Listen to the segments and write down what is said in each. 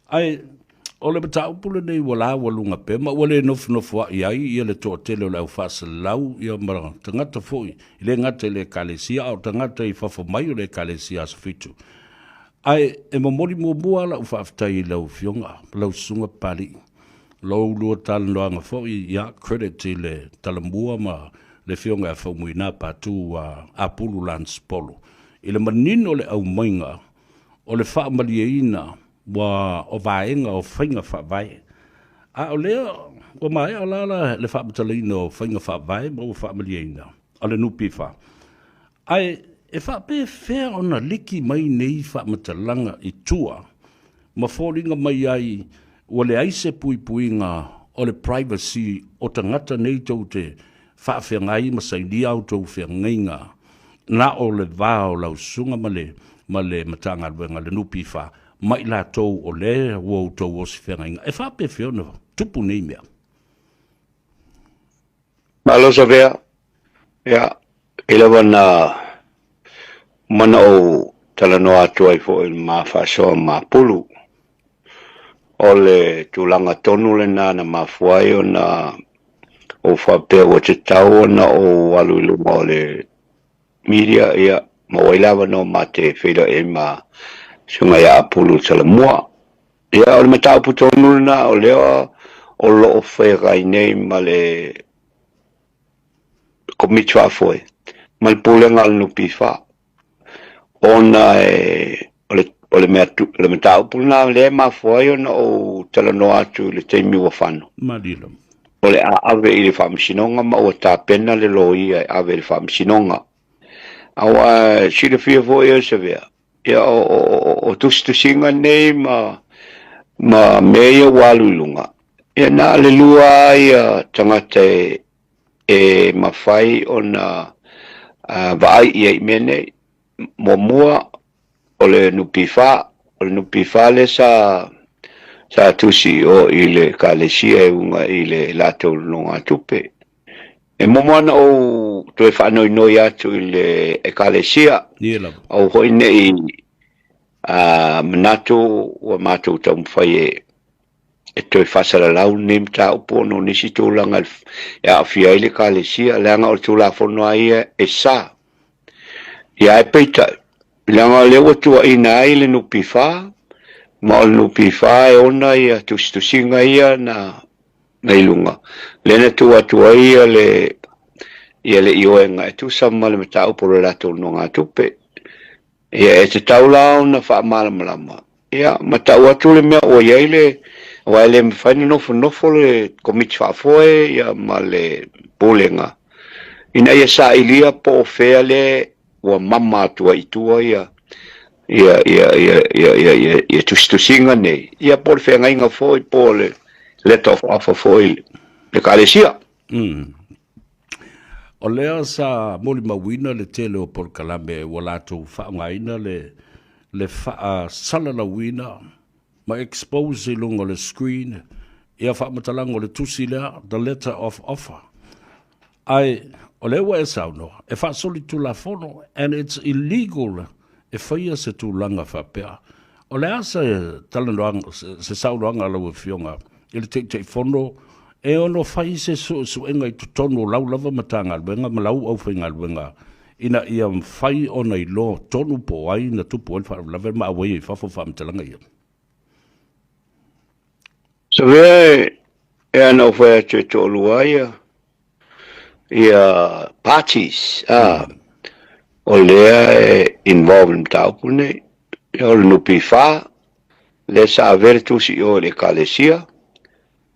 Ae o le mataupu lenei ua laualuga pea ma ua le nofonofoa'i ai ia le toatele o le au faasalalau ia ma tagata foi, e le gata i le Ekalesia a o tagata i fafo mai o le Ekalesia Aso Fitu. Ae e momoli muamua lau faafetai i lau Afioga, lau Susuga Papali'i, lou lua talanoaga foi, ia, credit i le Talamua ma le Afioga ia Faumuina Patu Apulu Lance Polo i le manino o le aumaiga o le faamalieina ua o vaega o faiga faavae. A o lea ua maea la la le faamatalaina o faiga faavae ma ua faamalieina o le NPF. Ae e faapefea ona liki mai nei faamatalaga i tua ma foliga mai ai ua leai se puipuiga o le privacy o tagata nei tou te faafeagai ma sainia a outou feagaiga na o le va o lau susuga ma le ma le Matagaluega le NPF ma i latou o lea ua outou osi feagaiga. E faapefea ona tupu nei mea? Malo Savea, ia, i lava na mana ou talanoa atu ai foi i le ma faasoa ma Pulu. O le tulaga tonu lena na mafua ai ona ou faapea ua tatau ona ou alu i luma o le media, ia, maua ai le avanoa ma te feiloai ai ma Susuga ia Apulu Talamua. Ia, o le mataupu tonu lena o lea o lo o feagai nei ma le Komiti Faafoe ma le Pulega a le NPF, ona e, o le, o le mea, o le mataupu lena lea e mafua ai ona ou talanoa atu i le taimi ua fano. Malilo. O le a ave i le Faamasinoga ma ua tapena le loia e ave i le Faamasinoga. Aua e silafia foi e Savea, ia o, o, o, o tusitusiga nei ma, ma mea ia ua alu i luga, ia na o le lua ia tagata e, e mafai ona vaai i ai i mea nei. Muamua, o le NPF, o le NPF lea sa sa tusi i o i le Ekalesia e uga i le latou nonogatupe. E muamua ona ou toe faanoinoi atu i le Ekalesia, aua foi ne i manatu ua matou taumafai e e toe faasalalau lenei mataupu ona o nisi tulaga e aafia ai le Ekalesia, leaga o le Tulafono lava ia e sa. Ia ae peitai, leaga o lea ua tuuaina ai le NPF, ma o le NPF e ona ia tusitusiga ia na i luga, lea na tuu atu ai ia le ia le ioega e tusa ma le mataupu o le latou nonogatupe. Ia e tatau la ona faamalamalama, ia ma tau atu le mea ua i ai le, aua e le mafai ona nofonofo le Komiti Faafoe ia ma le Pulega ina ia sailia po o fea le ua mama atu ai i tua ia ia ia ia ia ia ia, ia tusitusiga nei, ia po o le feagaiga foi po o le letter of offer foi i le Ekalesia. O lea sa molimauina le tele o polokalame ua latou faaaogaina le le faasalalauina ma expose i luga o le screen ia faamatalaga o le tusi lea, the letter of offer. Ae o lea ua e saunoa, e faasolitulafono and it's illegal e faia se tulaga faapea. O le a se talanoaga, se saunoaga a lau Afioga i le Taitaifono e ono fai se suesuega i totonu o lau lava Matagaluega ma lau aufaigaluega ina ia mafai ona iloa tonu po o ai na tupu ai le faalavelave ma auai ai i fafo faamatalaga ia? Savea e ana ou fai atu e toalua ia ia parties a o lea e involve i le mataupu lenei. Ia o le NPF, lea sa avea le tusi i o i le Ekalesia,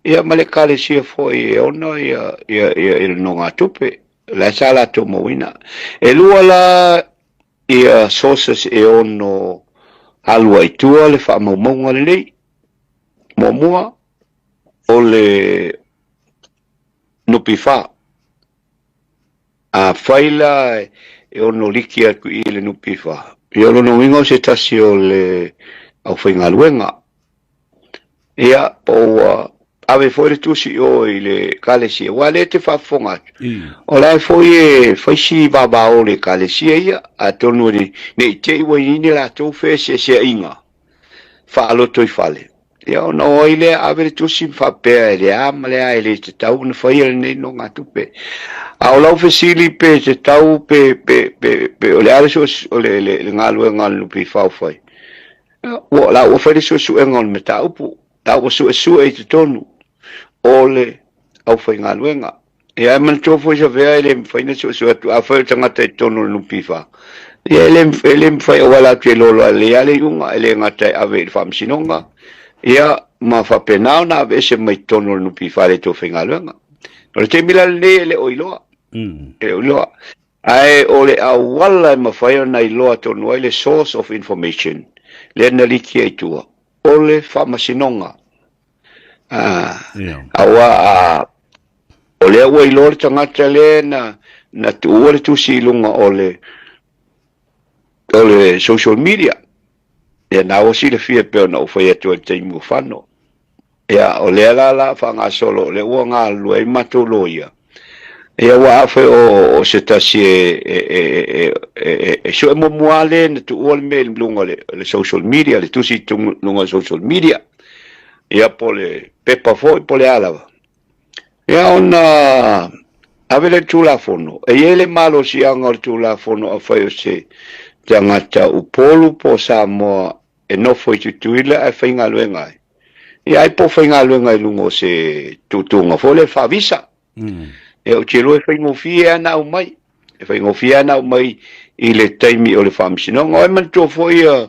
ia ma le Ekalesia foi e ona ia ia ia le nogatupe, la e sa latou mauina. E lua la ia sources e ono alu ai i tua le faamaumauga lenei. Muamua, o le NPF. Afai la e ono liki atu i le NPF, ia o lona uiga o se tasi o le aufaigaluega. Ia, po ua ave foi le tusi i o i le Ekalesia, aua o lea e te faafofoga atu, o la e foi e fai si vavao o le Ekalesia ia, atonu ne i te i ua i ai ni latou feeseeseaiga faalotoifale. Ia ona o ai lea ave le tusi ma faapea e le a ma le a e le tatau ona faia lenei nogatupe. A o lau fesili pe tatau pe, pe, pe, pe o le a le, o le, le, le galuega a le NPF o fai? Ua, la ua fai le suesuega o le mataupu, la ua suesue i totonu o le aufaigaluega. Ia, e manatua foi Savea e le mafai ona suesue atu, afai o le tagata i totonu o le NPF, ia e le, e le mafai aua latou te iloa lelei lava le iuga, e le gata e ave i le faamasinoga, ia, ma faapena ona aveese mai totonu o le NPF e le toe faigaluega. O le taimi la lenei e le o iloa, e le o iloa. Ae o le auala e mafai ona iloa tonu ai le source of information lea na liki ai i tua, o le faamasinoga. Aua a, o lea ua iloa le tagata lea na, na tuua le tusi i luga o le, o le social media. Ia na ua silafia e pei ona ou fai atu ai i le taimi ua fano. Ia, o lea la la faagasolo, o lea ua galulue ai matou loia. Ia, aua afai o, o se tasi e, e, e, e, e, e, e sue muamua le na tuua le mea i luga o le, le social media, le tusi i luga o le social media. Ia, po le pepa foi, po le a lava. Ia, ona ave le Tulafono. E i ai le malosiaga o le Tulafono afai o se tagata Upolu po o Samoa e nofo i Tutuila ae faigaluega ai. Ia ai po o faigaluega i luga o se tuutuuga foi lea faavisa. Ia ou te iloa e faigofie lava ona aumai. E faigofie lava ona aumai i le taimi o le faamasinoga. O ai manatua foi ia,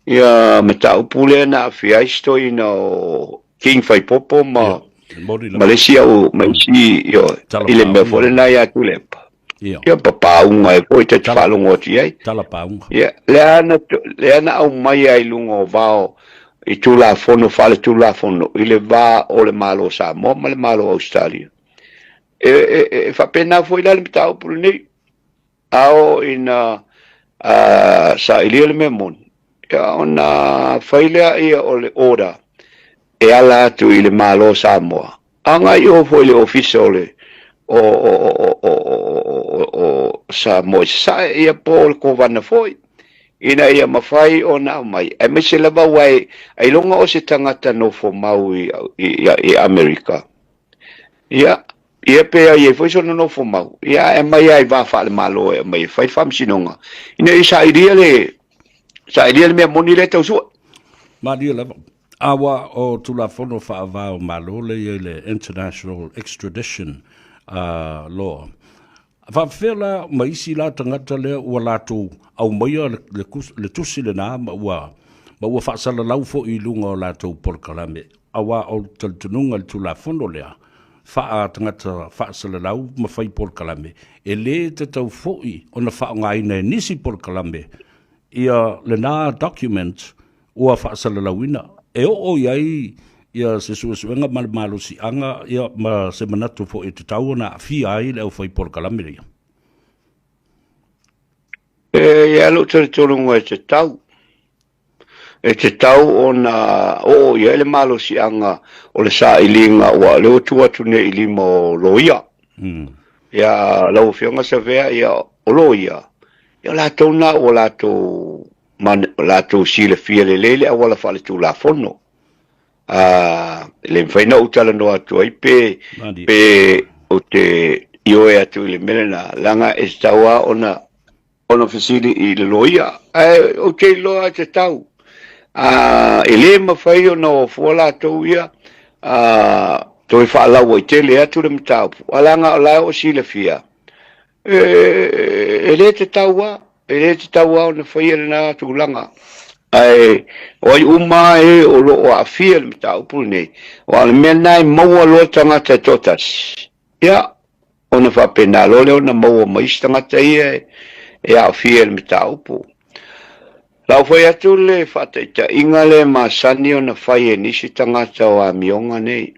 ia mataupu lea na aafia ai si toeaina o King Faipopo ma, ma le isi au, ma isi, ioe, i le mea foi lena ia Tuilaepa. Ia. Ia papauga e foi ta te faalogo atu i ai. Tala pauga. Ia, lea na, lea na aumai ai i luga o vao i Tulafono faaletulafono i le va o le Malo o Samoa ma le Malo o Ausetalia. E, e, e faapena foi la le mataupu lenei. A oo ina uh, sailia le mea moni, ia ona fai lea ia o le order e ala atu i le Malo o Samoa Agai o foi i le Ofisa o le o o o o o o Samoa i Sasae ia po o le Kovana foi ina ia mafai ona aumai aemaise lava aua e ailoga o se tagata nofo mau i i i Amerika ia ia pe ai ai foi sona nofo mau ia ae aumai lava i va faale-Malo e aumai e fai le faamasinoga ina ia sailia le sailia le mea moni lea e tau sue. Malie lava. A ua o Tulafono Faavae o Malo lea i ai le International Extradition Law. A faapefea la ma isi la tagata lea ua latou aumaia le, le, le tusi lena ma ua, ma ua faasalalau foi i luga o latou polokalame, aua o le talitonuga i le Tulafono lea, faa-tagata faasalalau ma fai polokalame, e le tatau foi ona faaaogaina e nisi polokalame ia lena document ua faasalalauina e oo i ai ia se suesuega ma le malosiaga ia ma se manatu foi e tatau ona aafia ai le aufai polokalame lea. E i ai lou talitonuga e tatau, e tatau ona oo i ai le malosiaga o le sailiga aua o lea ua tuu atu nei i lima o loia. Ia, lau Afioga Savea, ia, o loia, ia o latou na ua latou ma latou silafia lelei le auala faaletulafono. A, e le mafai ona ou talanoa atu ai pe, pe ou te ioe atu i le mea lena, leaga e tatau lava ona, ona fesili i le loia. Ae ou te iloa e tatau. A, e le mafai ona o fua latou ia, a, toe faalauaitele atu le mataupu, ae leaga o la e ua silafia, E le tatau lava, e le tatau lava ona faia lena tulaga. Ae o ai uma lava e o lo o aafia i le mataupu lenei, aua o le mea lena e maua loa le tagata e toatasi, ia, ona faapena loa lea ona maua ma isi tagata ia e aafia i le mataupu. La ua fai atu le faataitaiga lea e masani ona fai e nisi tagata o amioga nei.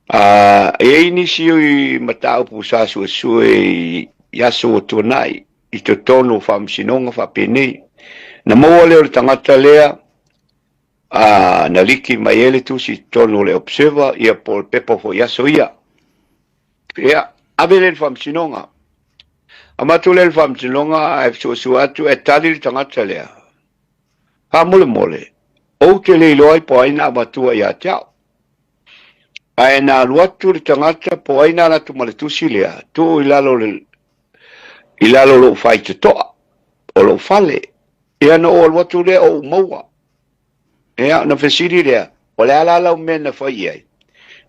E i ai nisi mataupu sa suesue i aso ua tuanai i totonu o faamasinoga faapenei. Na maua lea o le tagata lea na liki mai ai le tusi i totonu o le Observer ia po o le pepa foi i aso ia. Ia, ave lea i le faamasinoga. Avatu lea i le faamasinoga ae suesue atu e tali le tagata lea. Faamolemole. Ou te le iloa ai po o ai na avatua ia te au. Ae na alu atu le tagata po o ai na alu atu ma le tusi lea, tuu i lalo o le, i lalo o lou faitotoa, o lou fale. Ia na ou alu atu lea ou maua. Ia ona fesili lea, o le a la lau mea na fai i ai?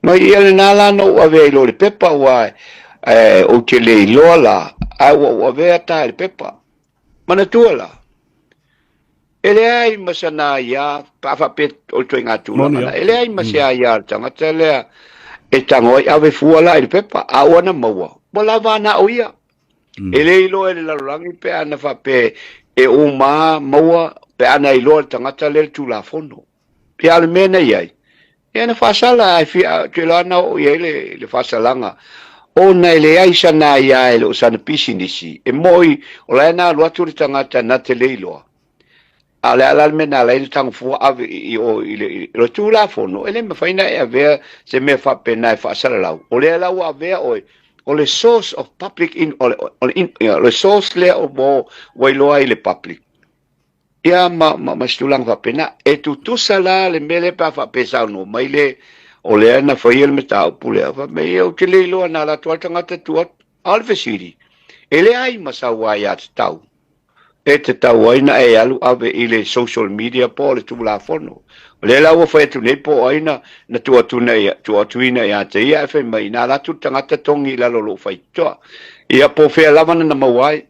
Ma ia lena la na ou avea i lo le pepa aua e, ou te le iloa la, ae ua ou avea ta i le pepa. Manatua la, e leai ma sana aia, pe a faapea o le ituaiga tulaga lena, e leai ma se aia a le tagata lea e tago ai ave fua la i le pepa, a ua na maua, ua lava na o ia. E le iloa e le lalolagi pe ana faapea e uma maua pe ana iloa e le tagata lea le Tulafono. Ia a o le mea na i ai, ia na faasala ae fia, ou te iloa na oo i ai le, le faasalaga ona e leai sana aia e le o sana pisinisi. E moi, o la e na alu atu le tagata na te le iloa, a o le a la le mea na ala ai ona tago fua ave i o i le, i le Tulafono, e le mafai ona e avea se mea faapena e faasalalau. O lea la ua avea oe, o le source of public in, o le, o le, in, o le source lea o mo ua iloa ai le public. Ia ma, ma, ma se tulaga faapena. E tutusa la le mea lea pe a faapea e saunoa mai le, o lea na faia le mataupu lea, fai mai, ia ou te le iloa na alu atu lava le tagata tuu atu. A o le fesili, e leai ma sau aiatatau e tatau ai na e alu ave i le social media po o le Tulafono. O lea la ua fai atu nei po o ai na, na tuu atu na ia, tuu atuina ia te ia ae fai mai, na alu atu le tagata togi i lalo o lou faitotoa. Ia po o fea lava na na maua ai.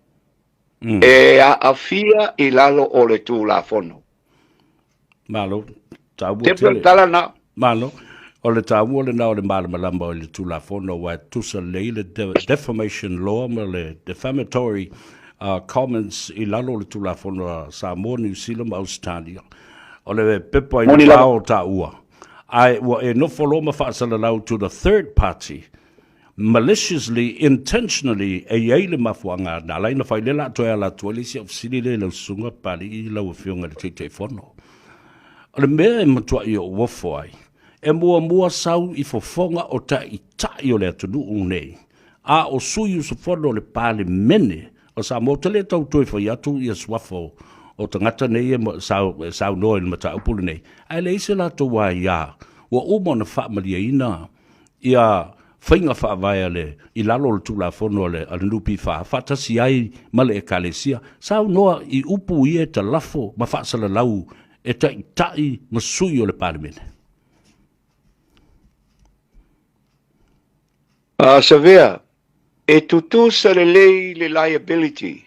E aafia i lalo o le Tulafono. Malo, taua Te tele. tala na. Malo, o le taua lena o le malamalama o le Tulafono aua e tusa lelei le defamation law ma le defamatory comments i lalo o le Tulafono a Samoa, Niu Sila ma Ausetalia. O le pepa i le Moni lava. va o taua, ae ua e nofo loa ma faasalalau to the third party Maliciously, intentionally, e i ai le mafuaaga na ala ai ona fai lea la a toe ala atu ai le isi au fesili lea i lau susuga Papalii lau Afioga i le Taitaifono. O le mea e matuai ou ofo ai, e muamua sau i fofoga o taitai o le atunuu nei, a o sui usufono o le Palemene o Samoa, ou te le tau toe fai atu ia suafa o tagata nei e saunoa i le mataupu lenei, ae leai se latou aia ua uma ona faamalieina ia faiga faavae a le i lalo o le Tulafono a le a le NPF faatasi ai ma le Ekalesia, saunoa i upu ia e talafo ma faasalalau e taitai ma sui o le Palemene. A Savea, e tutusa lelei le liability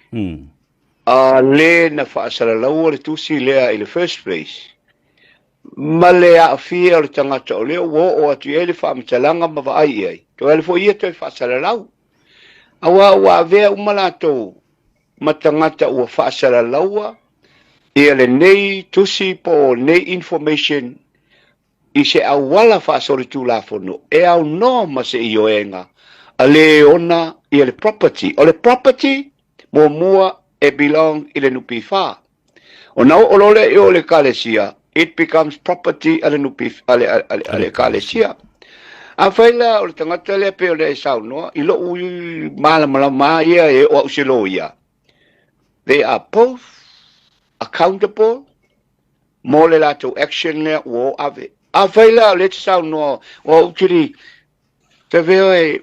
a le na faasalalaua le tusi lea i le first place ma le aafia o le tagata o lea ua oo atu i ai le faamatalaga ma vaai i ai, toe alu foi ia toe faasalalau. Aua ua avea uma latou ma tagata ua faasalalaua ia lenei tusi po o lenei information i se auala faasolitulafono e aunoa ma se ioega a le ona ia le property. O le property muamua e belong i le NPF. Ona oo loa lea i o i le Ekalesia, it becomes property a le NPF, a le, a le, a le Ekalesia. Afai la o le tagata lea pei ona e saunoa, i lou malamalama ia e oo au se loia, they are both accountable mo le latou action lea ua o ave. Afai la o lea e te saunoa, ua ou te le, Tavea e,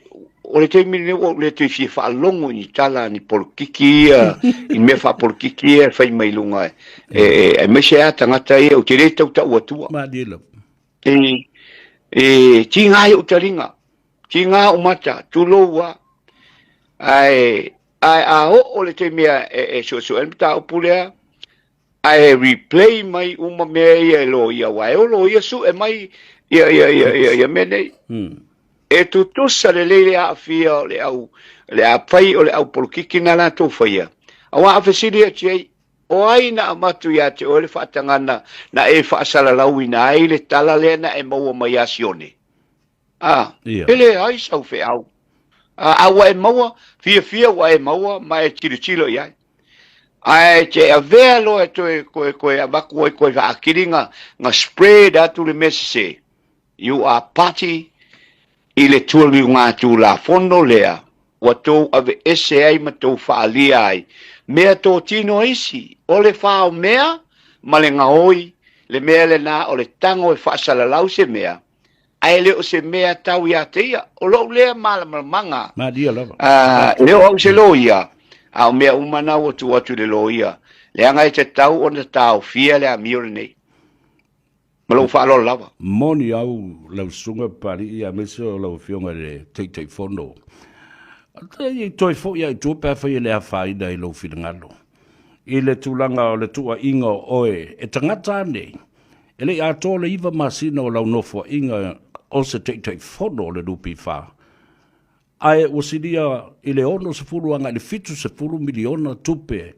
o le taimi lenei ua ou le toe fia faalogo i ni tala a ni polokiki ia, i mea faapolokiki ia e fai mai luga e, e, e, aemaise lava tagata ia, ou te le tautau atua. Malie lava. E, e tiga ai ou taliga, tiga ou mata, tulou lava. Ae, ae a oo le taimi e, e suesue ai le mataupu lea, Ae replay mai uma mea ia e loia, aua e o loia sue mai ia, ia, ia, ia, ia mea nei. E tutusa lelei le aafia o le au, le afai o le au polokiki na latou faia. Aua a fesili atu ai, o ai na avatu ia te oe le faatagana na e faasalalauina ai le tala lea na e maua mai ia Sione? A, Ia. e leai sau feau. A, a ua e maua, fiafia ua e maua ma e tilotilo i ai. Ae te avea loa e toe, koe, koe avatu ai koe faakili nga, nga spread atu le mea sese. You are party i le tualiuga-tulafono lea ua tou aveese ai ma tou faalia ai mea totino isi o le faomea ma le gaoi. le mea lena o le tago e faasalalau se mea, ae le o se mea tau ia te ia. O lou lea malamalamaga. Malia lava. E le o au se loia, a o mea uma na ua tuu atu i le loia, leaga e tatau ona taofia le amio lenei. Ma lou faaaloalo lava. Moni au lau susuga Papalii aemaise o lau Afioga i le Taitaifono. E toe foi lava i tua pe afai e le afaina i lou finagalo i le tulaga o le tuuaiga o oe e tagata ane e le i atoa le 9 masina o lau nofoaiga o se Taitaifono o le NPF, ae ua silia i le 60 agai i le 70 miliona tupe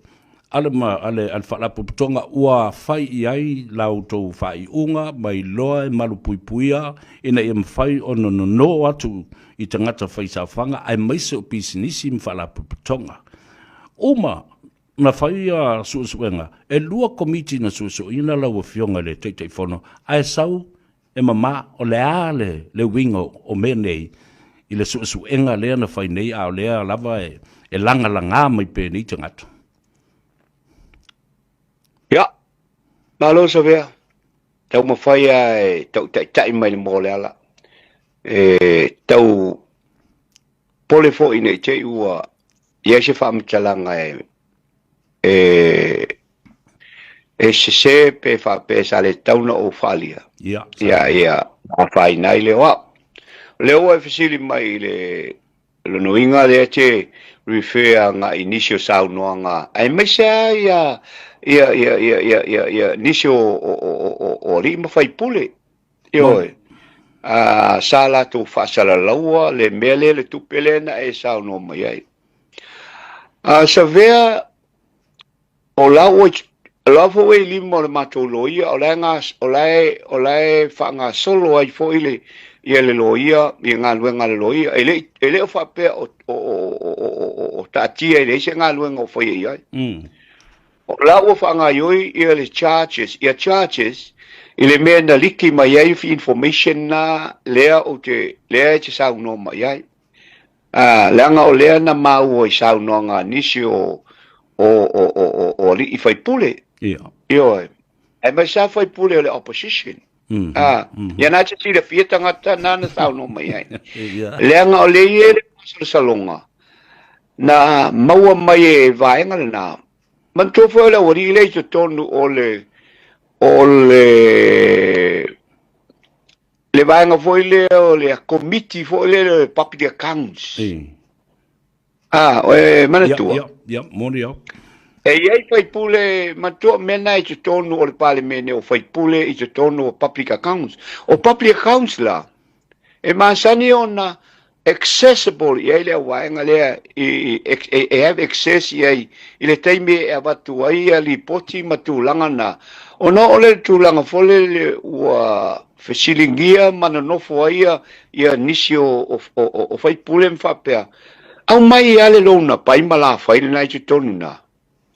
a le, a le, a le Faalapotopotoga ua fai i ai la outou faaiuga ma iloa e malupuipuia ina ia mafai ona nono atu i tagata faisaofaga aemaise o pisinisi ma faalapotopotoga. Uma na fai ia suesuega, e 2 komiti na suesueina lau Afioga i le Taitaifono, ae sau e mama o le a le, le uiga o mea nei i le suesuega lea na fai nei, a o lea lava e, e lagalaga mai pea nei tagata. Ia, malo Savea, taumafai lava e tau taitai mai le moa o le ala. E tau pole foi ne i te i ua i ai se faamatalaga e e e sese pe faapea sa le tatau ona ou faaalia. Ia, ia, ia afaina ai lea o au. O lea ua e fesili mai i le lona uiga lea e te refer agai i nisi o saunoaga aemaise lava ia ia ia ia ia ia ia nisi o o o o o alii ma faipule. Ioe. A, sa latou faasalalaua le mea lea, le tupe lea na e saunoa mai ai. A, Savea, o la ua, o la foi ua i lima o le matou loia, o la e, o la e, o la e faagasolo ai foi le, ia le loia, ia galuega a le loia. E le, e le o faapea o, o, o, o, o, o taatia e leai se galuega o faia i ai. O la ua faagaioi ia le charges, ia charges i le mea na liki mai ai information na lea ou te, lea e te saunoa mai ai. Ah, leaga o lea na maua i saunoaga a nisi o, o, o, o, o, o alii faipule. Ia. Ioe. Aemaise lava faipule o le opposition. Mm -hmm. Ah, mm -hmm. ia na te silafia tagata na na saunoa mai ai. yeah. Leaga o lea i ai le masalosaloga na maua mai e vaega lena. Manatua foi o le aualii lea i totonu o le o le le vaega foi lea o le komiti foi lea o le Public Accounts. Mm. Ah, e manatua. Ia, ia, moni au. E i ai faipule, manatua mea na i totonu o le Palemene o faipule i totonu o Public Accounts. O Public Accounts la, e masani ona accessible i ai le auvaega lea, i, e, e have access i ai i le taimi e avatu ai ia lipoti ma tulaga na. Ona o le tulaga foi lele ua fesiligia ma nonofo ai ia, ia nisi o, o, o, o faipule ma faapea, Aumai lava le loan a pai ma la fai lena i totonu na.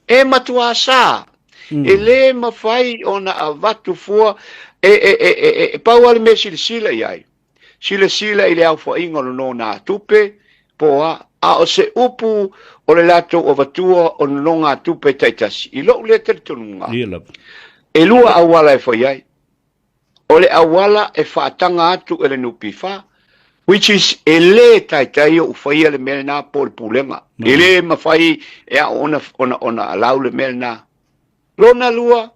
E matuā sa. E le mafai ona avatu fua e, e, e, e, e, e pau lava le mea e silasila i ai. Silasila i le aofaiga o nonogatupe po o a, a o se upu o le latou avatua o nonogatupe taitasi. I lou lea talitonuga, e lua auala e fai ai. O le auala e faataga atu e le NPF, which is e le taitai ou faia le mea lena po o le pulega. E le mafai e au ona, ona, ona allow le mea lena. Lona lua,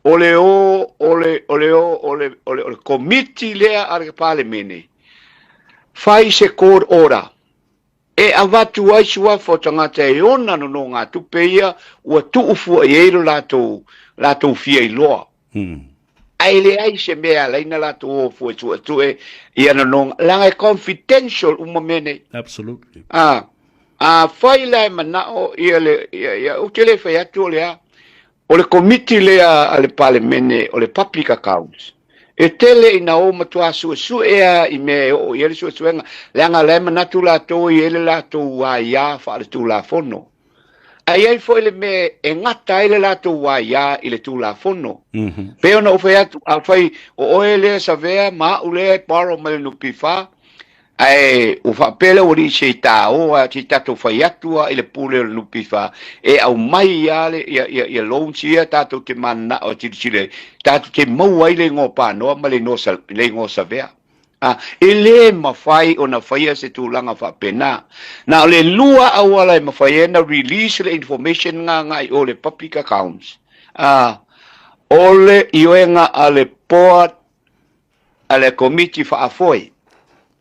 o le o, o le, o le o, o le, o le, o le komiti lea a le Palemene, fai se court order e avatu ai suafa o tagata e ona nonogatupe ia ua tuu fua i ai lo latou, latou fia iloa. Ae leai se mea e ala ai na latou o fua e suesue ia nonoga, leaga e confidential uma mea nei. Absolutely. A, afai la e manao ia le, ia, ia, ou te le fai atu o le a, o le komiti lea a le Palemene o le Public Accounts, e tele ina o matua suesue lava i mea e oo i ai le suesuega, leaga o la e manatu latou e i ai le latou aia faaletulafono. Ae i ai foi le mea e gata ai le latou aia i le Tulafono. Pei ona ou fai atu, afai o oe lea Savea ma au lea e borrow mai le NPF, Ae ua faapea le aualii se i ta o a, se i tatou fai atu a i le pule o le NPF e aumai a le ia ia ia loans ia tatou te mananao e silasila ai, tatou te maua ai le igoa panoa ma le igoa sa le igoa savea. A, e le mafai ona faia se tulaga faapena. Na o le lua auala e mafai ai ona release le information nga agai i o le public accounts, a, o le ioega a le Board a le Komiti Faafoe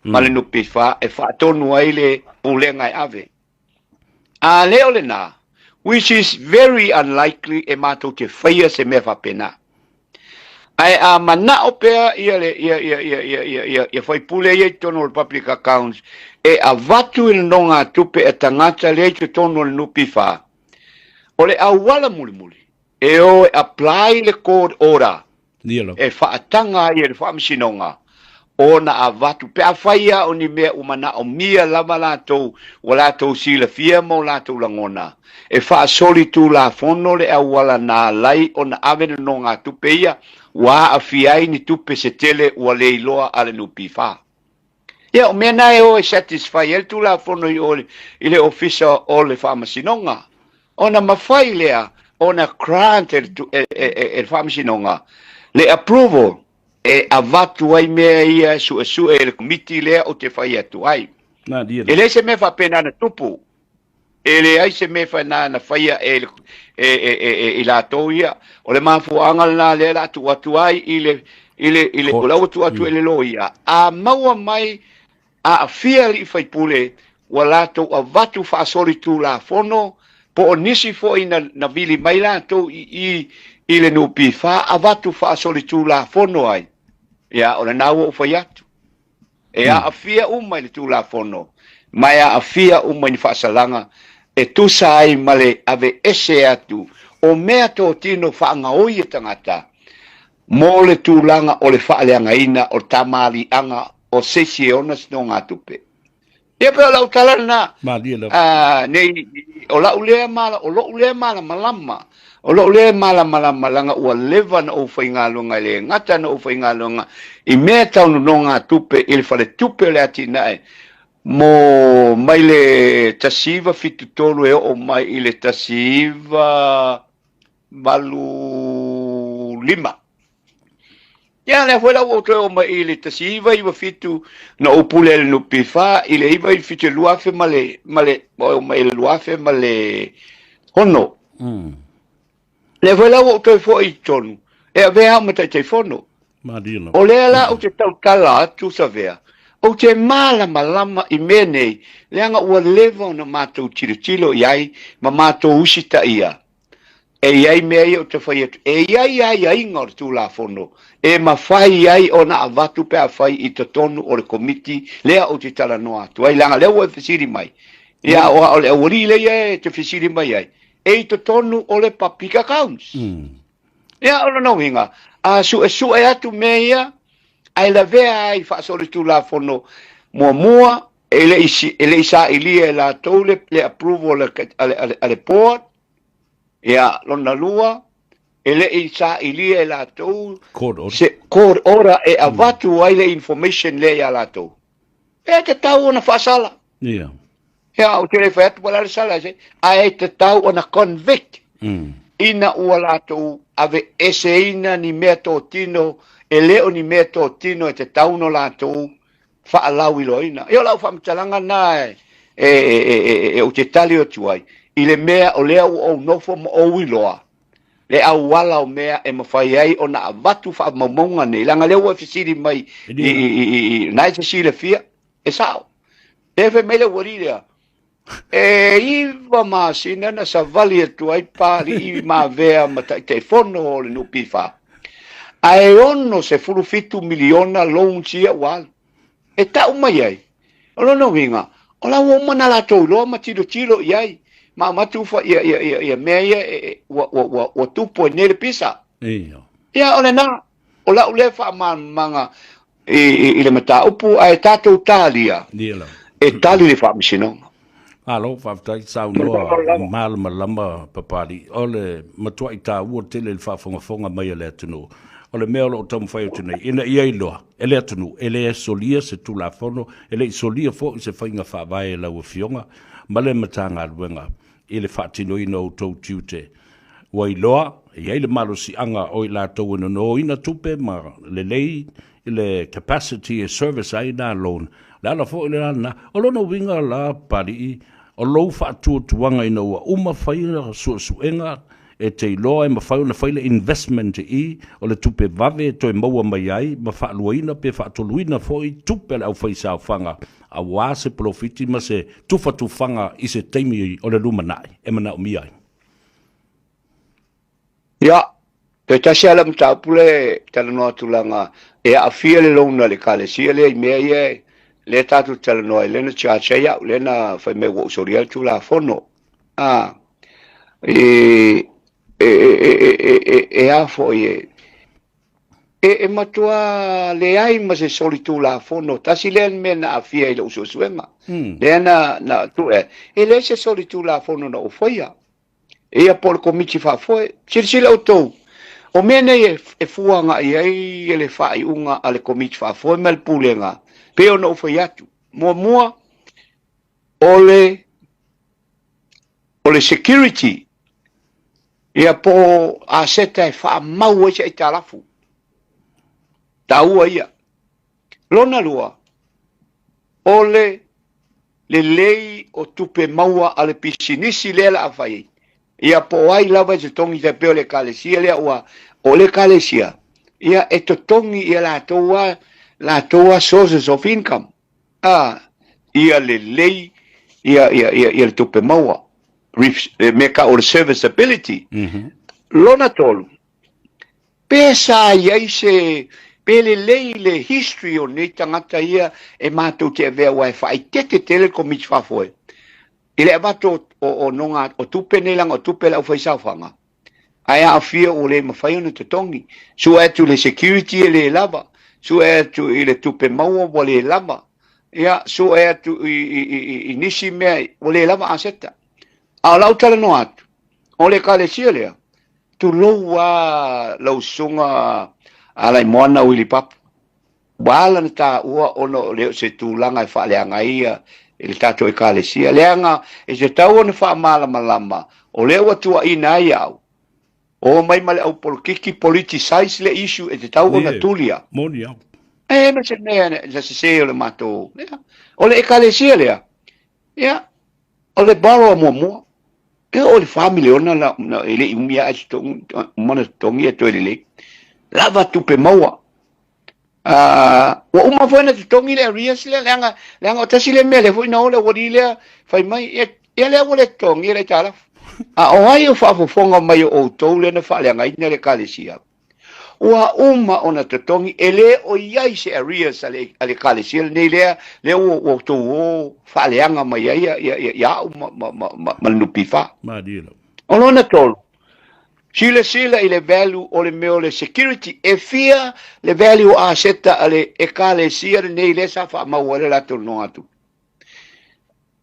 ma le NPF e faatonu ai le pulega e ave. A le o lena, which is very unlikely e matou te faia se mea faapena. Ae a manao pea ia le ia ia ia ia ia ia ia faipule ia i totonu o le Public Accounts e avatu i le nogatupe a tagata lea i totonu o le NPF, o le auala mulimuli e o e apply le court order e faataga ai e le Faamasinoga ona avatu, pe afai lava o ni mea ua manaomia lava latou, ua latou silafia ma o latou lagona, e faasolitulafono le auala na ala ai ona ave le nonogatupe ia ua aafia ai ni tupe se tele ua le iloa a le NPF. Ia, o mea na e o e satisfy ai le Tulafono i o i le Ofisa o le Faamasinoga, ona mafai lea ona grant e le, e, e, e, e le Faamasinoga le approval e avatu ai mea ia e suesue e le Komiti lea ou te fai atu ai. E leai se mea faapena na tupu. E leai se mea faina na faia e, e, e, e, e, i latou ia. O le mafuaaga lena lea la tuu atu ai i le, i le, i le, o la ua tuu atu e le loia, a maua mai aafia alii faipule ua latou avatu faasolitulafono po o nisi foi na, na vili mai latou i i i le NPF avatu faasolitulafono ai. Ia, o lena ua ou fai atu. E aafia uma i le Tulafono, ma e aafia uma i ni faasalaga e tusa ai ma le aveese atu o meatotino faagaoi e tagata mo le tulaga o le faaleagaina o tamaliiaga o se isi e ona se nogatupe. Ia pei o lau tala lena. Malie lava. Ah, nei, o lau lea mala, o lou lea malamalama. O lou lea malamalama leaga ua leva na ou faigaluega e le gata na ou faigaluega i mea tau nonogatupe i le faletupe o le atinae mo mai le 1973 e oo mai i le 1985. Ia, lea foi la ua ou toe oo mai i le 1997 na ou pule ai i le NPF i le 997 2000 ma le, ma le, oo mai i le 2006. Lea foi la ua ou toe foi i totonu e avea au ma Taitaifono. Malie lava. O lea la ou te tautala atu Savea, ou te malamalama i mea nei leaga ua leva ona matou tilotilo i ai ma matou usitaia. E i ai mea ia ou te fai atu, e i ai aiaiga o le Tulafono e mafai ai ona avatu pe afai i totonu o le Komiti lea ou te talanoa atu ai, leaga lea ua e fesili mai, ia o, o le aualii lea ia e te fesili mai ai, e i totonu o le Public Accounts. Ia, o lona uiga, a suesue atu mea ia, ae lavea ai faasolitulafono muamua, e le i, e le i sailia e latou le, le approval a le, a le, a le board, Ia, lona lua, e le i sailia e latou Court order. se court order e avatu ai le information lea ia latou. E tatau ona faasala. Ia. Ia, ou te le fai atu po o le a le sala se, ae tatau ona convict ina ua latou aveeseina ni meatotino e le o ni meatotino e tatau ona latou faalauiloaina. Ia o lau faamatalaga lena e, e, e, e, e, ou te tali atu ai, i le mea o lea ua ou nofo ma ou iloa, le auala o mea e mafai ai ona avatu faamaumauga nei, leaga lea ua e fesili mai i, i, i, i, i, na e te silafia, e sao. E fai mai le aualii lea, E iwa masina na savali atu ai Papalii ma avea ma Taitaifono o le NPF, ae 67 miliona loans ia ua alu. E tau mai ai, o lona uiga, o la ua uma ona latou iloa ma tilotilo i ai, ma avatu fa, ia, ia, ia, ia mea ia e, e, ua, ua, ua, ua tupu ai nei le pisa. Ia. Ia, o lena, O lau lea faamalamalamaga i, i, i le mataupu, ae tatou talia e tali le faamasinoga. Malo, faafetai saunoa malamalama Papalii. O le matuai taua tele i le faafogafoga mai a le atunuu. O le mea o lo o taumafai atu nei, ina ia iloa e le atunuu, e le solia se Tulafono, e le i solia foi se faiga faavae e lau Afioga ma le Matagaluega i le faatinoina o outou tiute. Ua iloa, e i ai le malosiaga o i latou e nonoina tupe ma lelei le capacity e service ai na loan. O le ala foi lena lena. O lona uiga la Papalii, o lou faatuatuaga ina ua uma faia suesuega e te iloa e mafai ona fai le investment i i, o le tupe vave e toe maua mai ai ma faaluaina pe faatoluina foi tupe a le aufaisaofaga aua se polofiti ma se tufatufaga i se taimi o le lumanai e manaomia ai. Ia, toe tasi lava lau mataupu lea e talanoa atu leaga e aafia le loan a le Ekalesia lea i mea ia lea tatou te talanoa ai, lea na charge ai au, lea na fai mai ua ou solia le Tulafono. A, e, e, e, e, e, e a foi e, e, e matua leai ma se solitulafono. Tasi lea mea na aafia i lou suesuega. Lea na, na tue, e leai se solitulafono na ou faia. Ia po o le komiti faafoe. Silasila outou, o mea nei e, e fua agai ai le faaiuga a le komiti faafoe ma le pulega, pei ona ou fai atu. Muamua, o le, o le security, ia po o aseta e faamau ai se aitalafu. Taua ia. Lona lua, o le lelei o tupe maua a le pisinisi lea la a fai ai. Ia po o ai lava e totogi tai pei o le ekalesia lea ua o le ekalesia ia e totogi ia latou a latou a sources of income a ia lelei ia ia ia, ia le tupe maua mea ka o le serviceability. Lona tolu, Pe sa i ai se, pe lelei le history o nei tagata ia e matou te avea aua e faaeteete tele le Komiti Faafoe i le avatu o, o, o noga, o tupe nei leaga o tupe a le aufaisaofaga, ae aafia ua le mafai ona totogi. Sue atu i le security e le lava, sue atu i le tupe maua ua le lava, ia, sue atu i, i, i, i nisi mea ua le lava aseta. A o lau talanoa atu, o le Ekalesia lea, Tulou a lau susuga Alaimoana Willie Papa. Ua ala ona taua ona o le o se tulaga e faaleaga ai ia i le tatou Ekalesia. Leaga e tatau ona faamalamalama o lea ua tuuaina ai au, o mai ma le au polokiki, politicize le issue e tatau ona tulia. Moni au. E ma se mea na sese o le matou. Ia, o le Ekalesia lea, ia, O le borrower muamua, e oo i le fa miliona na, na, e le i umi ae totogi, uma ona totogi e toe lelei. Lava tupe maua. Uh, ua uma foi ona totogi le arrears lea, leaga, leaga o tasi lea mea lea foi na o le aualii lea fai mai, ia, ia lea ua le totogi le aitalafu. A o ai o faafofoga mai o outou lea na faaleagaina le Ekalesia? Ua uma ona totogi, e le o i ai se arrears a le, a le Ekalesia lenei lea, lea ua, ua outou o faaleaga mai ai ia, ia, ia, ia au ma, ma, ma, ma, ma le NPF. Malie lava. O lona tolu, silasila i le value o le mea o le security, e fia le value o aseta a le Ekalesia lenei lea sa faamau ai le latou nogatupe.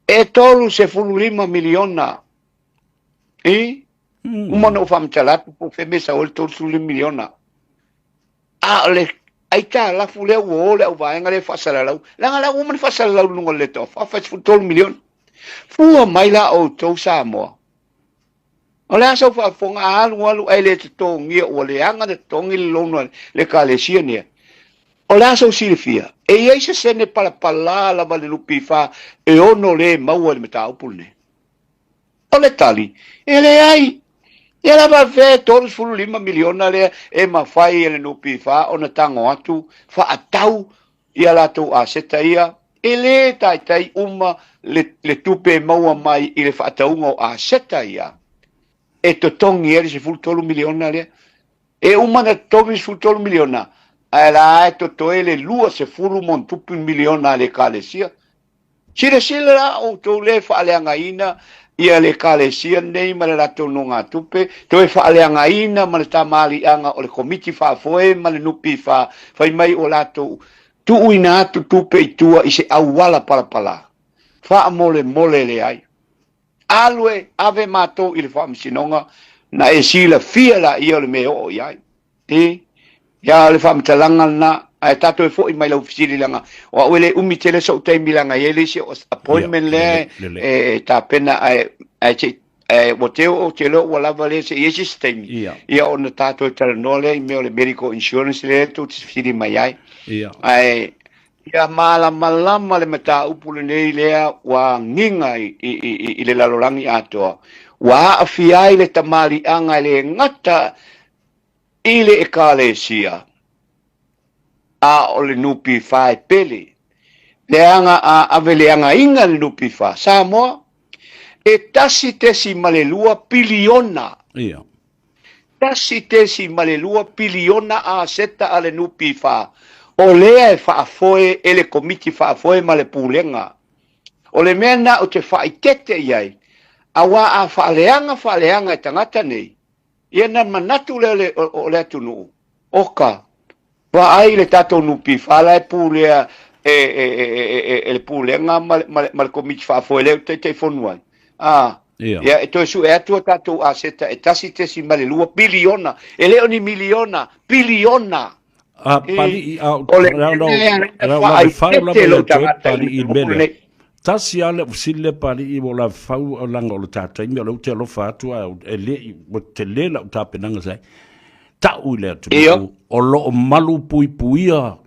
E 35 miliona i Uma ona ou faamatala atu po o fea mea sau ai le 35 miliona. A o le aitalafu lea ua o le auvaega lea e faasalalau, leaga la ua uma ona faasalalau i luga o le leta ofa, 43 miliona. Fua mai la outou Samoa. O le a sau faafofoga a alu alu ae le totogia ua leaga na totogi le loan a le ekalesia nei. O le a sou silafia? E i ai se sene palapala lava le NPF e ono le maua i le mataupu lenei. O le tali, e leai. Ia lava fea e 35 miliona lea e mafai e le NPF ona tago atu faatau ia latou aseta ia, e le taitai uma le, le tupe e maua mai i le faatauga o aseta ia e totogi ai le 13 miliona lea. E uma na totogi le 13 miliona, ae la e totoe le 20 ma ona tupu miliona a le Ekalesia. Silasila la outou lea e faaleagaina ia le Ekalesia lenei ma le latou nogatupe, toe faaleagaina ma le tamaliiaga o le Komiti Faafoe ma le NPF, fai mai ua latou tuuina atu tupe i tua i se auala palapala. Faamolemole leai. Alu e ave matou i le faamasinoga, na e silafia laia o le mea e oo i ai. E. Ia, o le faamatalaga lena, ae tatou e foi mai lau fesili leaga o au e le umi tele sou taimi leaga e i ai le isi appointment lea e tapena ae ae se i ua te ou te iloa ua lava lea se i i ai se isi taimi ia ona tatou e talanoa lea i mea o le medical insurance lea tou te fesili mai ai. Ae ia malamalama le mataupu lenei lea ua agiga i le lalolagi atoa, ua aafia ai le tamaliiaga e le gata i le Ekalesia, a o le NPF e pele, leaga a aveleagaina le NPF, Samoa, e 1.2 piliona. Ia. 1.2 piliona aseta a le NPF, o lea e faafoe e le Komiti Faafoe ma le Pulega. O le mea lena ou te faaitete i ai, aua a faaleaga faaleaga e tagata nei, Ia na manatu lea o le atunuu, oka, vaai i le tatou NPF la e pulea e le Pulega ma le Komiti Faafoe lea ou te Taitaifono ai. A, ia e toe sue atu a tatou aseta e 1.2 piliona, e le o ni miliona, piliona. A Palii, a o le faaitete lou tagata i le mea Tasi a le fesili lea Palii ua lave fau leaga o le ta taimi o lea ou te alofa atu ae e le i ua tele lau tapenaga sa i ai. Tau i le atunuu o lo o malu puipuia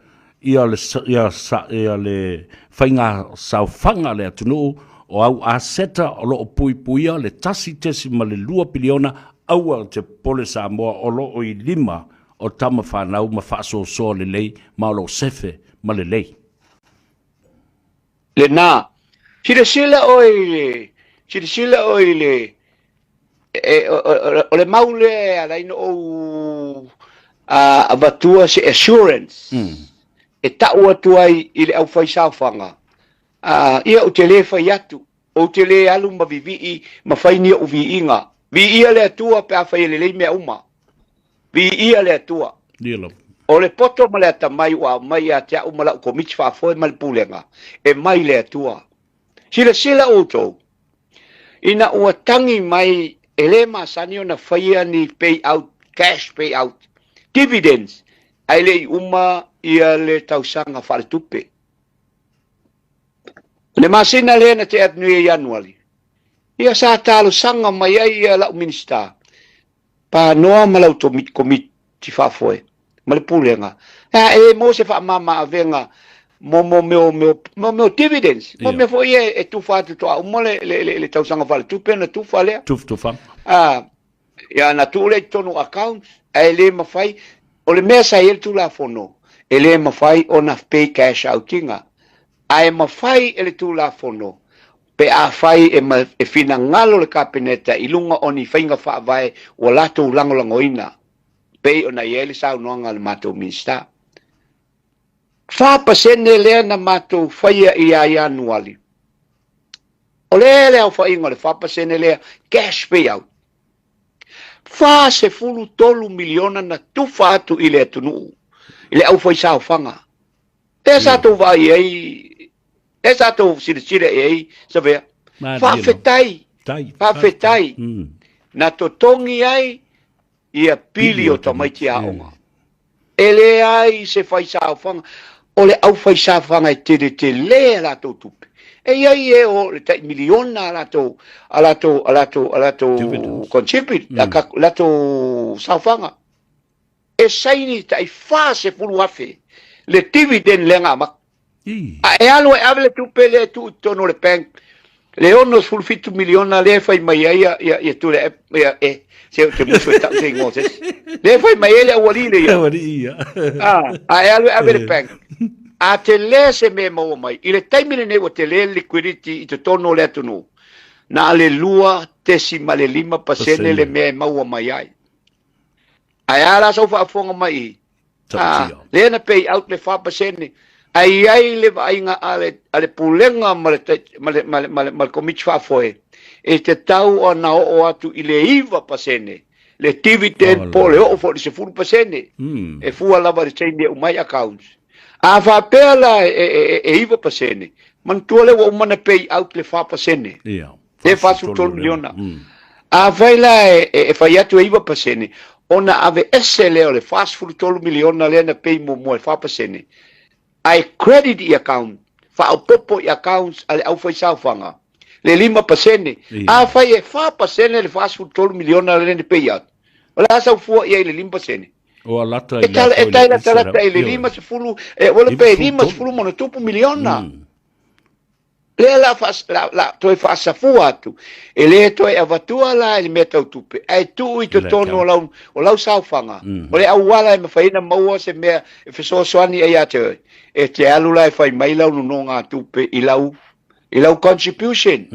ia le ia ia le faiga saofaga a le atunuu o au aseta o lo o puipuia le 1.2 piliona aua te popole Samoa o lo o i lima o tama fanau ma faasoasoa lelei ma o lo o sefe ma lelei. Lena. Silasila oe i le, silasila oe i le, e, o, o, o le mau lea e ala ai ona ou avatua se assurance e tau atu ai i le aufaisaofaga, ia ou te le fai atu, ou te le alu ma vivii ma fai ni ou viiga. Viia le Atua pe afai e lelei mea uma. Viia le Atua. O le poto ma le atamai ua aumai ia te au ma lau komiti faafoe ma le pulega, e mai le Atua. Silasila outou, ina ua tagi mai e le masani ona faia ni pay out, cash pay out, dividends, ae le i uma ia le tausaga faaletupe. O le masina lea na tea atu nei ia Ianuari, ia sa talosaga mai ai ia lau Minisita, Panoa ma lau komiti faafoe ma le pulega, a e maua se faamama avega mo mo mea o mo mea o dividends, mo mea foi ia e tufa atu toa uma le le le, le tausaga faaletupe ona tufa lea. Tufatufaga. A, ia na tuu lea i totonu o accounts, ae le mafai, o le mea sa i ai le Tulafono, e le mafai ona pay cash out iga. Ae mafai e le Tulafono pe afai e finagalo le Kapeneta i luga o ni faiga faavae ua latou lagolagoina, pei ona i ai le saunoaga a le matou Minisita. 4% lea na matou faia ia Ianuari. O lea le aofaiga o le 4% lea, cash payout. 43 miliona na tufa atu i le atunuu, i le aufaisaofaga. Lea sa tou vaai ai, lea sa tou silasila i ai, Savea. Faafetai, faafetai, na totogi ai ia pili o tamaiti aoga. E leai se faisaofaga, o le aufaisaofaga e tele tele a latou tupe. E i ai e o le tai miliona a latou, a latou, a latou, a latou contribute, a latou saofaga. E saini tai 40,000 le dividend lea na amata. A e alu e ave le tupe lea e tuu i totonu o le bank, le 67 miliona lea e fai mai ai ia, ia, ia tule ia, e, se o te musu e tau se ingoa se isi. Lea e fai mai ai le aualii le ia. Aualii ia. A, a e alu e ave le bank. A tele se mea e maua mai, i le taimi lenei ua tele le liquidity i totonu o le atunuu, na o le 2.5% le mea e maua mai ai. Ae a la sau faafofoga mai i? Ah, lea na pay out le 4%. Ae i ai le vaaiga a le, a le pulega ma le, ma le, ma le, ma le, ma le komiti faafoe, e tatau ona oo atu i le 9% le dividend po o le oo foi i le 10%. E fua lava i le taimi e uma ai accounts. A faapea la e, e, e, e 9%, manatua lea ua uma ona pay out le 4%. Yeah. Le 43 miliona. Afai la e, e, e fai atu e 9%, ona aveese lea o le $43 miliona lea na pay muamua e 4%, ae credit i account, faaopoopo i accounts a le aufaisaofaga le 5%. Afai e 4% le $43 miliona lea na pay atu, o le a sau fua i ai le 5%? Ua lata i le E tai latalata i le 50, e ua pe 50 ma ona tupu miliona. Lea la la toe faasafua atu, e le toe avatua la i le mea tau tupe, ae tuu i totonu o lau, o lau saofaga, o le auala e mafai ona maua se mea e fesoasoani ai ia te oe, e te alu la e fai mai lau nonogatupe i lau, i lau contribution.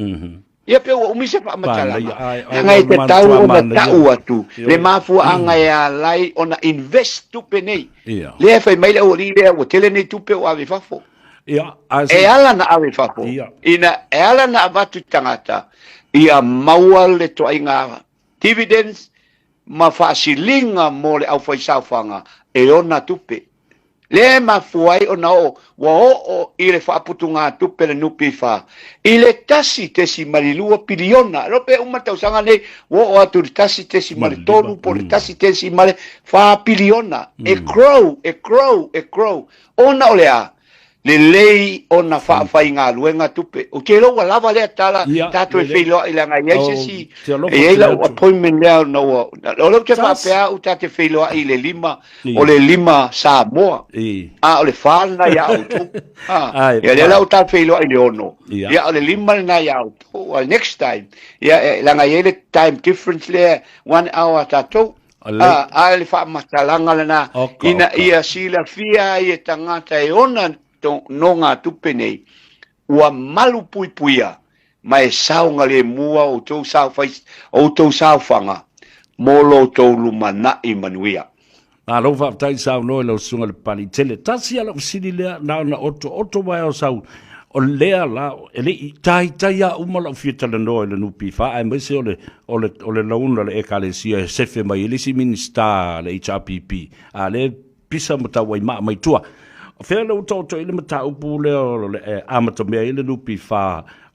Ia pe ua umi se faamatalaga, leaga e tatau ona tau atu le mafuaaga e ala ai ona invest tupe nei. Lea e fai mai le aualii lea ua tele nei tupe ua ave i fafo. E ala ona ave i fafo, ina e ala ona avatu i tagata ia maua le toaiga dividends ma faasiliga mo le aufaisaofaga e ona tupe. Lea e mafua ai ona oo, ua oo i le faaputugatupe a le NPF i le 1.2 piliona. Iloa pe uma le tausaga lenei ua oo atu i le 1.3 po o le 1.4 piliona. E grow, e grow, e grow. Ona o le a? Lelei ona faafaigaluega tupe. Ou te iloa ua lava lea tala tatou e feiloai leaga e i ai se isi, e i ai lau appointment lea ona ua, o lea ou te faapea au ta te feiloai i le 5, o le 5 Samoa, a o le 4 lena ia outou. Ia lea la ua ta feiloai i le 6, ia o le 5 lena ia outou. A next time, ia leaga e i ai le time difference lea, one hour tatou. A, a le faamatalaga lena, ina ia silafia ai e tagata e ona nogatupe nei, ua malupuipuia ma e saogalemu a outou outou saofaga mo lo outou lumanai manuia. Malo faafetai saunoa i lau susuga i le Papaliitele. Tasi lava lau fesili lea, na ona otooto mai o sau, o lea la, e le i taitai lava uma lau fia talanoa i le NPF, aemaise o le, o le, o le launa a le Ekalesia e sefe mai ai le isi Minisita a le HRPP, a lea e pisa ma tauaimaa mai tua. O fea lea ua taoto ai le mataupu lea o le, e amatamea ai le NPF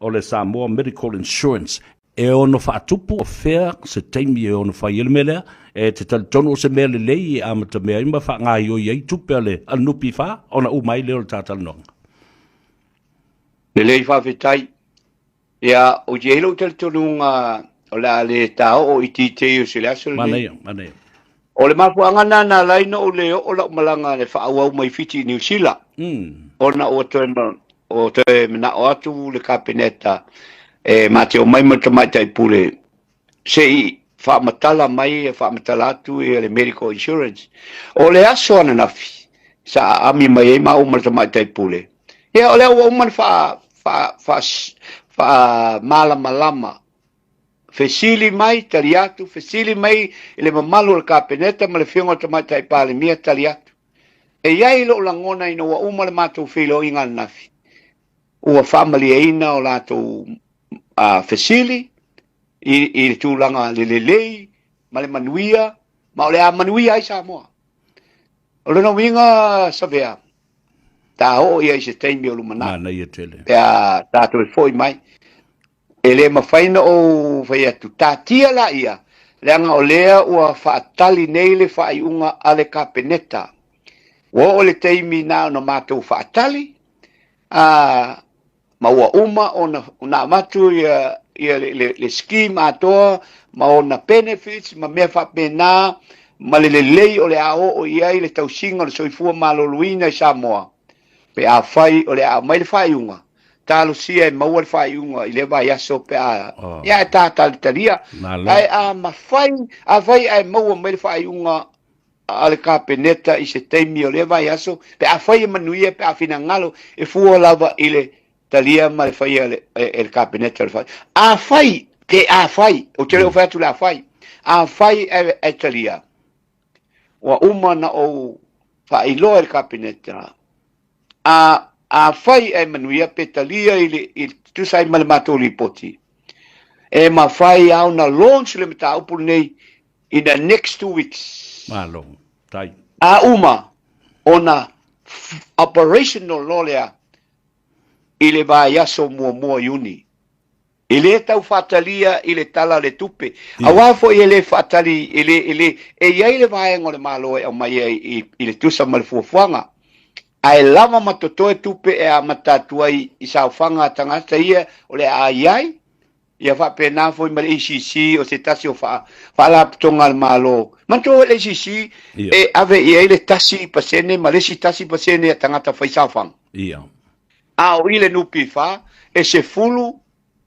o le Samoa Medical Insurance e ono faatupu, o fea se taimi e ono fai ai le mea lea? E te talitonu o se mea lelei e amatamea ai ma faagaoioi ai tupe a le NPF ona uma ai lea o le ta talanoaga? Lelei faafetai. Ia, ou te i ai lou talitonuga o le a le taoo i details i le aso lenei. Manaia, manaia. O le mafuaaga lena na ala ai ona ou le oo lau malaga e faaauau mai Fiti i Niu Sila, ona ua toe, ua toe manao atu le Kapeneta e ma te omai ma le Tamaitai Pule se i faamatala mai e faamatala atu ia le medical insurance. O le aso ananafi sa aami mai ai maua ma le Tamaitai Pule, ia o lea ua uma ona faa, faa, faa, faamalamalama, fesili mai, tali atu, fesili mai i le mamalu o le Kapeneta ma le Afioga i le Tamaitai Palemia, tali atu. E i ai lou lagona ina ua uma le matou feiloaiga ananafi, ua faamalieina o latou fesili i le tulaga le lelei ma le manuia, ma o le a manuia ai Samoa. O lona uiga, Savea, ta oo ia i se taimi o lumanai. Manaia tele. Pe a tatou e foi mai. E le mafai ona ou fai atu, taatia laia, leaga o lea ua faatali nei le faaiuga a le Kapeneta. Ua oo le taimi na ona matou faatali, a, ma ua uma ona, ona avatu ia, ia le, le, le scheme atoa ma ona benefits ma mea faapena ma le lelei o le a oo i ai le tausiga o le soifua maloloina i Samoa, pe afai o le a aumai le faaiuga, talosia e maua le faaiuga i lea vaiaso pe a, oh. Ia e tatalitalia. Ae a mafai, afai ae maua mai le faaiuga a le Kapeneta i se taimi o lea vaiaso, pe afai e manuia, pe a finagalo, e fua lava i le talia ma le faia e le Kapeneta o le faaiuga. Afai, pe afai, ou te le o fai atu le afai, afai e talia, ua uma ona ou faailoa i le Kapeneta, a afai ae manuia pe talia i le, i, tusa ai ma le matou lipoti, e mafai lava ona launch le mataupu lenei in the next 2 weeks. Malo, tai. A uma ona operational loa lea i le vaiaso muamua o Iuni. E le tau faatalia i le Tala o le Tupe, aua foi e le faatali, e le, e le, e i ai le vaega o le Malo e aumai ai i, i le tusa ma le fuafuaga, ae lava ma totoe tupe e amata atu ai i saofaga a tagata ia o le a i ai, ia faapena foi ma le ACC o se tasi o faa, faalapotopotoga a le Malo. Manatua foi le ACC e ave i ai le 1% ma le isi 1% a tagata fai saofaga. A o i le NPF, e 10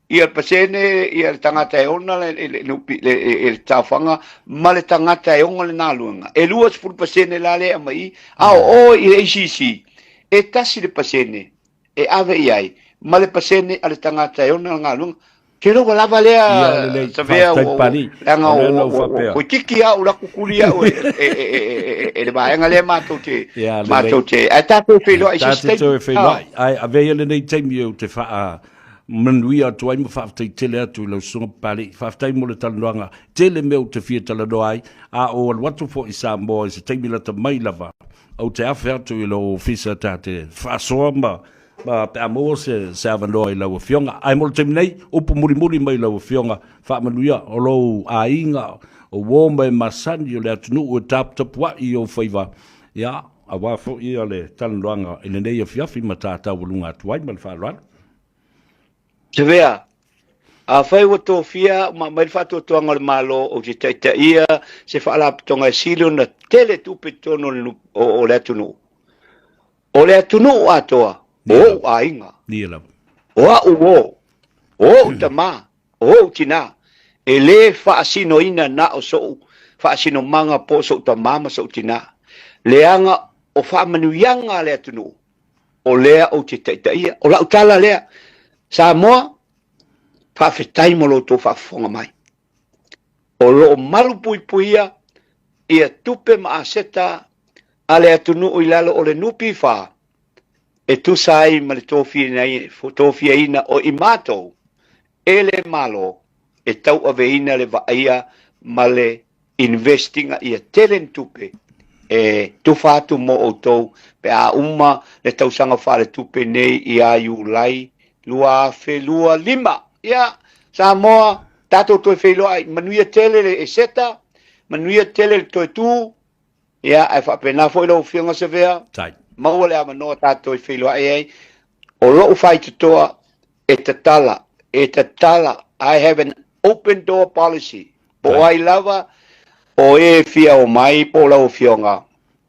ia pasene ia le tagata e ona le, le, le, le, le taofaga ma le tagata e ona le galuega. E 20% la lea e aumai i, a o o i le ACC, e tasi le pasene e ave i ai ma le pasene a le tagata e ona le galuega. Te iloa ua lava lea Ia, lelei. Savea Faafetai ua, Pali. leaga O lea na ua, ou ua, ua faapea. toeitiiti lava ou laku kuli au e, e, e, e, e, e le vaega lea matou te, Ia, lelei. matou te, ae tatou feiloai i se Ta isi te taimi. toe Ah. feiloai. Ae avea ia lenei taimi ou te faa manuia atu ai ma faafetai tele atu i lau susuga Papalii. Faafetai mo le talanoaga. Tele mea ou te fia talanoa ai, a o alu atu foi i Samoa i se taimi lata mai lava, ou te afe atu i lou ofisa ta te faasoa ma Ma pe a maua se, se avanoa i lau Afioga. Ae mo le taimi nei, upu mulimuli mai i lau Afioga, faamanuia o lou aiga, o uo ma e masani o le atunuu e taputapuai i ou faiva, ia, aua foi ia le talanoaga i lenei afiafi ma ta taualuga atu ai ma le faaaloalo. Savea, afai ua tofia ma aumai le faatuatuaga o le Malo ou te taitaia se faalapotopotoga e sili ona tele tupe i totonu o le, o le atunuu, O le atunuu atoa, o ou aiga, o a'u uo, o ou tama, o ou tina, e lē faasinoina na o so'u faasinomaga po o so'u tama ma so'u tina, leaga o faamanuiaga a le atunuu, o lea ou te taitaia. O la'u tala lea, Samoa, faafetai mo lo outou faafofoga mai. O lo o malupuipuia ia tupe ma aseta a le atunuu i lalo o le NPF e tusa ai ma le tofiaina o i matou e le Malo e tauaveina le vaaia ma le invest-ina ia tele ni tupe e tufa atu mo outou pe a uma le tausaga faaletupe nei ia Iulai 2025. Ia, Samoa, tatou toe feiloai, manuia tele le Eseta, manuia tele le toe tu, ia, ae faapena foi lau Afioga Savea, Tai. maua le avanoa tatou toe feiloai ai. O lou faitotoa e tatala, e tatala, I have an open door policy. Po o ai lava o e fia o mai po o lau Afioga,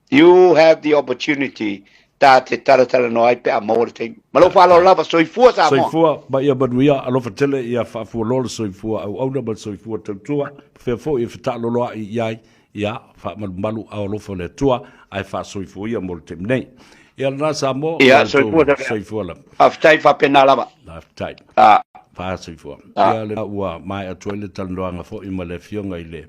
You have the opportunity ta te talatalanoa ai pe a maua le taimi. Ma lou faaaloalo lava, soifua Samoa. Soifua ma ia manuia, alofa tele ia faafualoa le soifua auauna ma le soifua tautua, fea foi e fetaaloloai i ai, ia faamalumalu ao alofa o le Atua, ae faasoifua ia mo le taimi nei. Ia lena Samoa, Ia, soifua Savea. Soifua lava. Faafetai faapena lava. Faafetai. Ah. Faasoifua. Ah. Ia lena ua maea atu ai le talanoaga foi ma le Afioga i le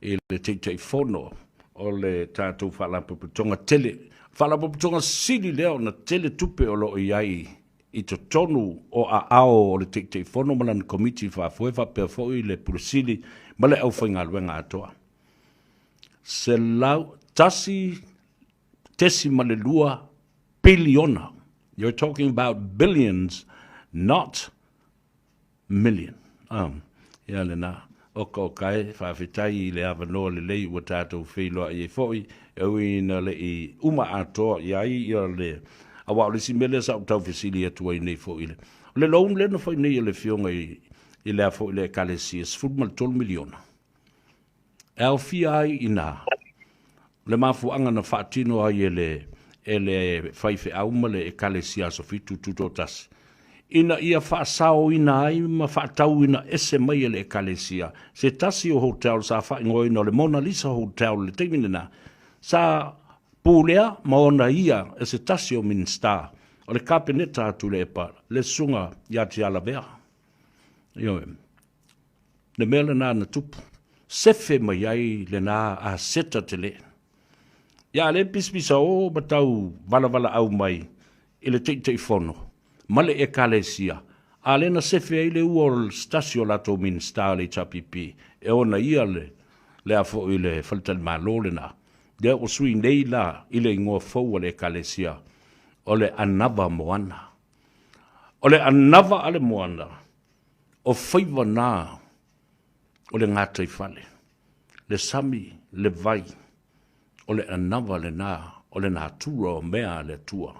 i le Taitaifono o le tatou Faalapotopotoga tele. Faalapotopotoga sili lea ona tele tupe o lo o i ai i totonu o aao o le Taitaifono ma lana Komiti Faafoe faapea foi le Pule Sili ma le aufaigaluega atoa. 101.2 piliona. You're talking about billions, not million. Um, ia lena. Oka oka e, faafetai i le avanoa lelei ua tatou feiloai ai foi, e ui ina le i uma atoa i ai ia le, aua o le isi mea lea sa ou tau fesili atu ai nei foi i le, o le loan lea na fai nei e le Afioga i, i le a foi le Ekalesia, 13 miliona. E aofia ai i ina le mafuaaga na faatino ai e le e le faifeau ma le Ekalesia Aso Fitu Tutoatasi, ina ia faasaoina ai ma faatauina ese mai e le Ekalesia se tasi o hotel sa faaigoaina o le Mona Lisa Hotel i le taimi lena, sa pulea ma ona ia e se tasi o Minisita o le Kapeneta a Tuilaepa, le Susuga ia Tialavea. Ioe. Le mea lena na tupu, sefe mai ai lena aseta tele. Ia a le pisapisaō ma tau valavalaau mai i le Taitaifono ma le Ekalesia, a le na sefe ai le ua o se tasi o latou Minisita o le HRPP e ona ia le le a foi le faletalimalo lena, lea ua sui nei la i le igoa fou a le Ekalesia o le Anava Moana. O le Anava a le Moana. O faiva na o le gataifale, le sami, le vai, o le anava lena o le natura o mea a le Atua.